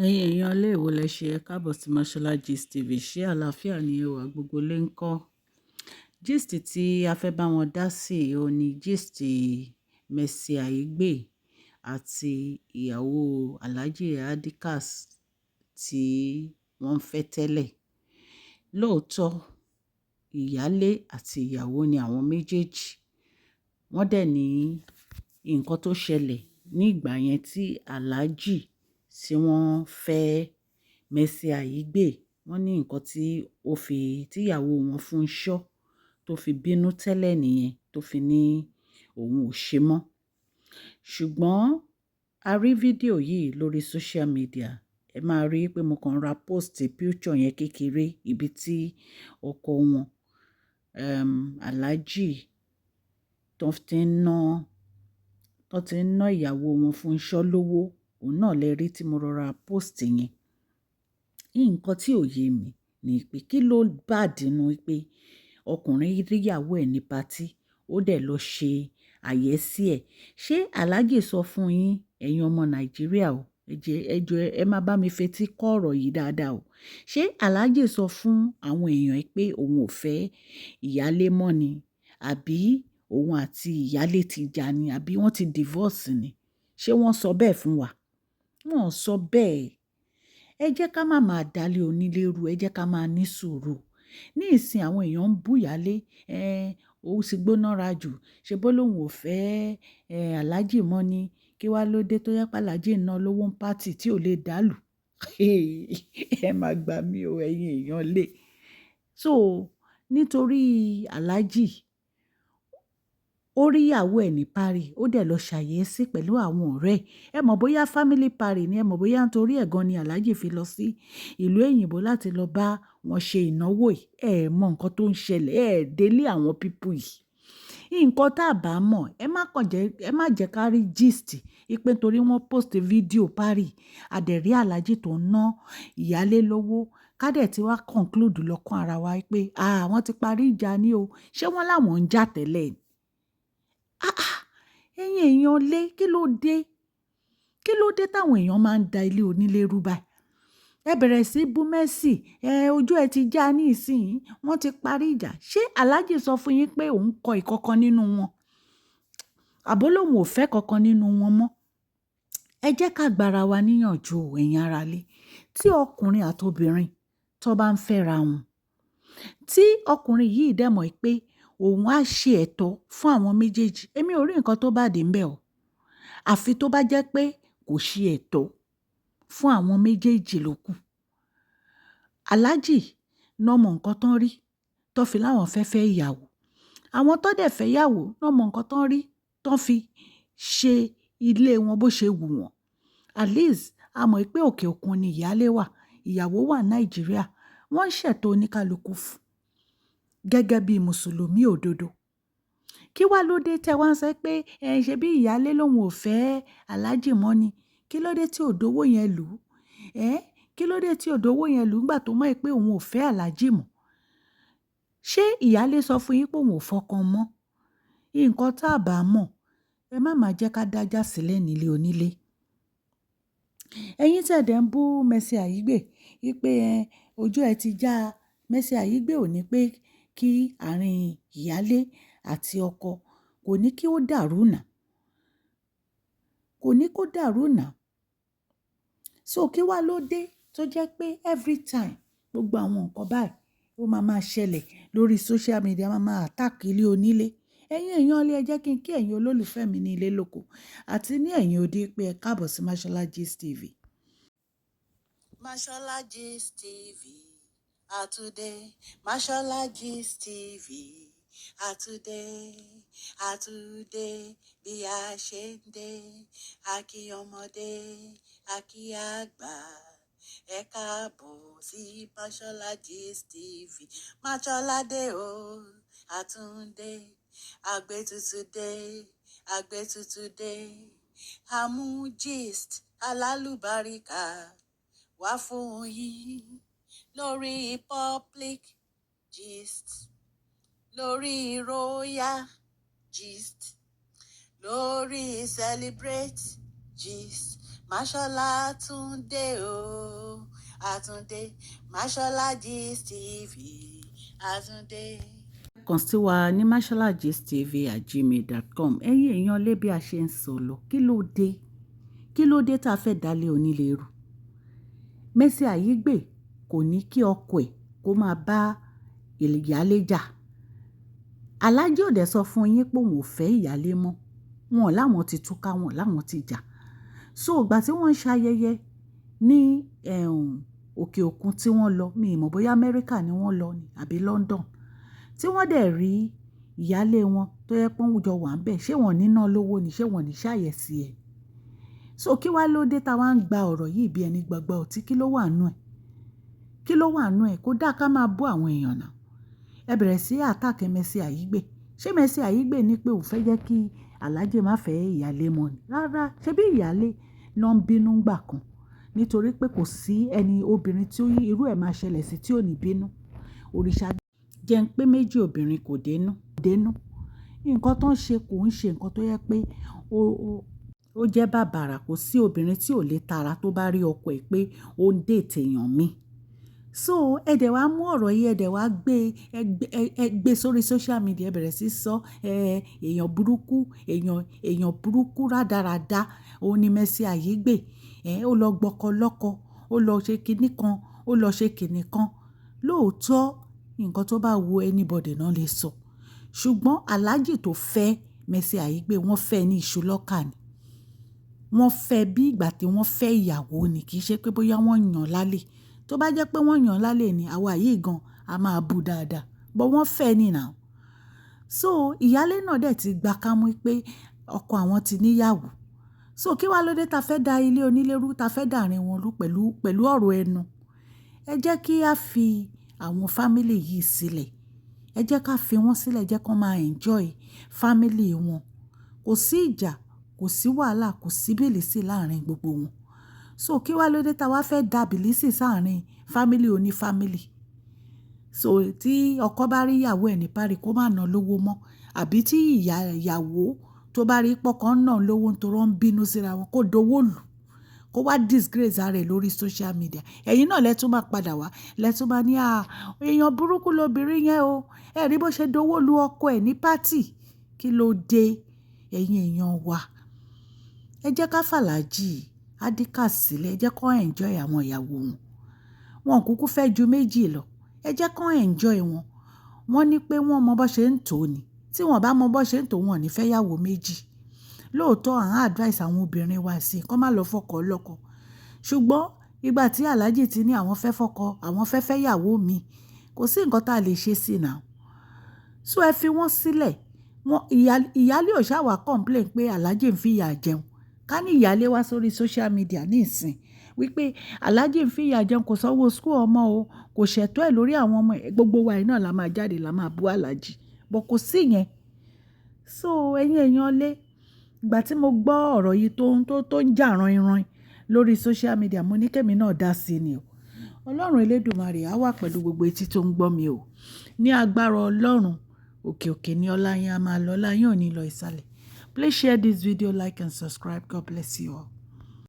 Ẹ̀yin èèyàn ilé ìwò lẹ ṣe, ẹ káàbọ̀ sí Mashola Gist TV. Ṣé àlàáfíà ni ẹwà gbogbo lè ń kọ́? Gist tí a fẹ́ bá wọn dá sí ò ní gist Mercy Aigbe àti ìyàwó Alhaji Adekaz tí wọ́n ń fẹ́ tẹ́lẹ̀. Lóòótọ́, ìyálé àti ìyàwó ni àwọn méjèèjì. Wọ́n dẹ̀ ní nǹkan tó ṣẹlẹ̀ ní ìgbà yẹn tí Alhaji tí wọ́n fẹ́ Mercy Aigbe, wọ́n ní nǹkan tí ó fi tíyàwó wọn Fúnṣọ́ tó fi bínú tẹ́lẹ̀ nìyẹn, tó fi ní òun ò ṣe mọ́. Ṣùgbọ́n a rí fídíò yìí lórí social media. Ẹ máa rí pé mo kàn ra post picture yẹn kékeré ibi tí ọkọ wọn, Alhaji tó ti ń ná ìyàwó wọn Fúnṣọ́ lówó. Òun náà lè rí tí mo rọra post yẹn. Nǹkan tí ò yé mi ni pé kí ló bad nínú pé ọkùnrin rí ìyàwó ẹ̀ ní party, ó dẹ̀ lọ ṣe àyẹ́sí ẹ̀. Ṣé Alhaji sọ fún yín, ẹ̀yin ọmọ Nàìjíríà o, ẹ jẹ́, ẹ jọ̀ọ́, ẹ má bá mi fetí kọ́ ọ̀rọ̀ yìí dáadáa o. Ṣé Alhaji sọ fún àwọn èèyàn pé òun ò fẹ́ ìyálé mọ́ ni? Àbí òun àti ìyálé ti jà ni? Àbí wọ́n ti divorce ni? Ṣé wọ́n sọ bẹ́ẹ̀ fún wa? Wọ́n ò sọ bẹ́ẹ̀. Ẹ jẹ́ ká máa máa dálé onílé rú, ẹ jẹ́ ká máa ní sùúrù. Ní ìsìn àwọn èèyàn ń bú ìyálé, ẹ́, ó sì gbóná ra jù. Ṣé bó lóun ò fẹ́, ẹ́, Alhaji mọ́ ni? Kí wá ló dé tó jẹ pé Alhaji ń ná lówó ń party tí ò lè dàlù? Ẹ máa gbà mí o, ẹ̀yin èèyàn lé. So, nítorí Alhaji ó rí ìyàwó ẹ̀ ní party, ó dẹ̀ lọ ṣàyẹ́sí pẹ̀lú àwọn ọ̀rẹ́ ẹ̀. Ẹ mọ̀ bóyá family party ni, ẹ mọ̀ bóyá nítorí ẹ̀ gan ni Alhaji fi lọ sí ìlú òyìnbó láti lọ bá wọn ṣe ìnáwó yìí. Ẹ mọ̀ nǹkan tó ń ṣẹlẹ̀, ẹ délé àwọn people yìí. Nǹkan tá a bá mọ̀, ẹ má kàn jẹ́, ẹ má jẹ́ ká rí gist wípé nítorí wọ́n post video party, a dẹ̀ rí Alhaji tó ń ná ìyálé lówó. Ká dẹ̀ tí wá conclude lọ́kàn ara wa wípé, "À, wọ́n ti parí ìjà ni o." Ṣé wọ́n láwọn ń jà tẹ́lẹ̀ ni? Ah ah, ẹ̀yin èèyàn lé, kí ló dé? Kí ló dé táwọn èèyàn máa ń da ilé onílé rú báyìí? Ẹ bẹ̀rẹ̀ sí bú Mercy, ẹ ojú ẹ ti já ní ìsìn, wọ́n ti parí ìjà. Ṣé Alhaji sọ fún yín pé òun kọ ìkankan nínú wọn? Àbó lóun ò fẹ́ kankan nínú wọn mọ́? Ẹ jẹ́ ká gba ara wa níyànjú o, ẹ̀yin ará ilé. Tí ọkùnrin àti obìnrin tó bá ń fẹ́ra wọn, tí ọkùnrin yìí dẹ̀ mọ̀ pé òun á ṣe ẹ̀tọ́ fún àwọn méjèèjì, èmi ò rí nǹkan tó bad ńbẹ̀ o. Àfi tó bá jẹ́ pé kò ṣe ẹ̀tọ́ fún àwọn méjèèjì ló kù. Alhaji náà mọ nǹkan tó ń rí, tó fi láwọn fẹ́ fẹ́ ìyàwó. Àwọn tó dẹ̀ fẹ́ ìyàwó náà mọ nǹkan tó ń rí, tó fi ṣe ilé wọn bó ṣe wù wọ́n. At least a mọ̀ pé òkè òkun ni ìyálé wà, ìyàwó wà Nàìjíríà. Wọ́n ń ṣètò oníkálukú fún gẹ́gẹ́ bí Mùsùlùmí òdodo. Kí wá ló dé tí ẹ wá ń sọ pé ẹ ṣe bí ìyálé lòun ò fẹ́ Alhaji mọ́ ni? Kí ló dé tí ò dówó yẹn lù? Ẹ́, kí ló dé tí ò dówó yẹn lù nígbà tó mọ̀ pé òun ò fẹ́ Alhaji mọ́? Ṣé ìyálé sọ fún yín pé òun ò fọkàn mọ́? Nǹkan tá a bá mọ̀, ẹ má má jẹ́ ká dájà sílẹ̀ nílé onílé. Ẹ̀yin tí ẹ dẹ̀ ń bú Mercy Aigbe wípé ẹ, ojú ẹ ti já. Mercy Aigbe ò ní pé kí àárín ìyálé àti ọkọ kò ní kí ó dàrú náà. Kò ní kó dàrú náà. So kí wá ló dé tó jẹ́ pé every time gbogbo àwọn nǹkan báyìí ó máa máa ṣẹlẹ̀ lórí social media, máa máa attack ilé onílé. Ẹ̀yin èèyàn ilé, ẹ jẹ́ kí n kí ẹ̀yin olólùfẹ́ mi ní ilé lóko àti ní ẹ̀yìn odi pé ẹ káàbọ̀ sí Mashola Gist TV. Mashola Gist TV, àtúndé. Mashola Gist TV, àtúndé, àtúndé. Bí a ṣe ń dé, a kí ọmọdé, a kí àgbà. Ẹ káàbọ̀ sí Mashola Gist TV. Mashola dé o, àtúndé, àgbétutù dé, àgbétutù dé. Àmú gist alálùbáríkà wá fún yín lórí public gist, lórí royal gist, lórí celebrate gist. Mashola Túndé o, Àtúndé Mashola Gist TV, Àtúndé. Kàn sí wa ní masholagistv@gmail.com. Ẹ̀yin èèyàn lé, bí a ṣe ń sọ lọ, kí ló dé? Kí ló dé tá a fẹ́ dalé onílé rú? Mercy Aigbe kò ní kí ọkọ ẹ̀ kó máa bá ìyálé jà. Alhaji ò dẹ̀ sọ fún yín pé òun ò fẹ́ ìyálé mọ́. Wọn láwọn ti túká, wọn láwọn ti jà. So ìgbà tí wọ́n ń ṣayẹyẹ ní òkè òkun tí wọ́n lọ, mi ò mọ̀ bóyá Amẹ́ríkà ni wọ́n lọ ni àbí London, tí wọ́n dẹ̀ rí ìyálé wọn tó yẹ pé wọ́n jọ wà ń bẹ̀, ṣé wọ́n ní ná lówó ni? Ṣé wọ́n ní ṣàyẹ̀sí ẹ̀? So kí wá ló dé táa wá ń gba ọ̀rọ̀ yìí bí ẹni gbagba ọtí? Kí ló wà nínú ẹ̀? Kí ló wà nínú ẹ̀? Kó dá ká máa bú àwọn èèyàn náà. Ẹ bẹ̀rẹ̀ sí attack Mercy Aigbe. Ṣé Mercy Aigbe ní pé òun fẹ́ jẹ́ kí Alhaji má fẹ́ ìyálé mọ́ ni? Rárá, ṣé bí ìyálé ló ń bínú gbà kan nítorí pé kò sí ẹni obìnrin tí irú ẹ̀ máa ṣẹlẹ̀ sí tí ò ní bínú. Òrìṣà jẹ́ ń pé méjì, obìnrin kò dénú, dénú. Nǹkan tó ń ṣe kò ń ṣe nǹkan tó yẹ pé ó jẹ́ bàbàrà. Kò sí obìnrin tí ò lè tara tó bá rí ọkọ ẹ̀ pé ó ń date èèyàn mi. So ẹ dẹ̀ wá mú ọ̀rọ̀ yìí, ẹ dẹ̀ wá gbé, ẹ gbé sórí social media, ẹ bẹ̀rẹ̀ sí sọ, ẹ, èèyàn burúkú, èèyàn, èèyàn burúkú rádaràda, òun ni Mercy Aigbe. Ẹ, ó lọ gbọ́kọ lọ́kọ, ó lọ ṣe kiní kan, ó lọ ṣe kiní kan. Lóòótọ́, nǹkan tó bá wu anybody náà lè sọ. Ṣùgbọ́n Alhaji tó fẹ́ Mercy Aigbe, wọ́n fẹ́ ní iṣu lọ́kà ni. Wọ́n fẹ́ bí ìgbà tí wọ́n fẹ́ ìyàwó ni, kì í ṣe pé bóyá wọ́n yàn lálẹ́. Tó bá jẹ́ pé wọ́n yàn lálẹ́ ni, àwa yìí gan a máa bu dáadáa. But wọ́n fẹ́ ni now. So ìyálé náà dẹ̀ ti gba kámú pé ọkọ àwọn ti níyàwó. So kí wá ló dé ta fẹ́ da ilé onílé rú, ta fẹ́ dàrin wọn rú pẹ̀lú ọ̀rọ̀ ẹnu? Ẹ jẹ́ kí a fi àwọn family yìí sílẹ̀. Ẹ jẹ́ ká fi wọ́n sílẹ̀, jẹ́ kí wọ́n máa enjoy family wọn. Kò sí ìjà, kò sí wàhálà, kò sí bìlìsì láàárín gbogbo wọn. So kí wá ló dé ta wá fẹ́ da bìlìsì sáàrin family oní family? So tí ọkọ bá rí ìyàwó ẹ̀ ní Paris, kó má ná lówó mọ́, àbí tí ìyá ìyàwó tó bá rí pọ́kọ ń ná lówó nítorí wọ́n ń bínú síra wọn, kó dowó lù, kó wá disgrace ara ẹ̀ lórí social media. Ẹ̀yin náà lẹ tún máa padà wá, lẹ tún máa ní, "À, èèyàn burúkú lobìnrin yẹn o. Ẹ rí bó ṣe dowó lu ọkọ ẹ̀ ní party." Kí ló dé? Ẹ̀yin èèyàn wa. Ẹ jẹ́ ká fàlàjì Adika sílẹ̀, ẹ jẹ́ kó enjoy àwọn ìyàwó wọn. Wọn kúkú fẹ́ ju méjì lọ. Ẹ jẹ́ kó enjoy wọn. Wọ́n ní pé wọ́n mọ bó ṣe ń tò ni. Tí wọ́n bá mọ bó ṣe ń tò, wọ́n ò ní fẹ́ ìyàwó méjì. Lóòótọ́, à ń advice àwọn obìnrin wa sí kó má lọ fọkọ lọ́kọ. Ṣùgbọ́n ìgbà tí Alhaji ti ní àwọn fẹ́ fọkọ, àwọn fẹ́ fẹ́ ìyàwó mi, kò sí nǹkan tí a lè ṣe sí now. So ẹ fi wọ́n sílẹ̀. Wọ́n, ìyálé ò ṣà wá complain pé Alhaji ń fi ìyà jẹun. Ká ní ìyálé wá sórí social media ní ìsìn wípé Alhaji ń fi ìyà jẹun, kò sanwó school ọmọ o, kò ṣètò ẹ̀ lórí àwọn ọmọ ẹ̀, gbogbo wa yìí náà la máa jáde la máa bú Alhaji. But kò sí yẹn. So ẹ̀yin èèyàn lé, ìgbà tí mo gbọ́ ọ̀rọ̀ yìí tó ń jà ròhìnròhìn lórí social media, mo ní kí èmi náà dá sí ni o. Ọlọ́run elédùmarè á wà pẹ̀lú gbogbo etí tó ń gbọ́ mi o. Ní agbára Ọlọ́run, òkè òkè ni ọlá yín á máa lọ, ọlá yín ò ní lọ ìsàlẹ̀. Please share this video, like and subscribe. God bless you all.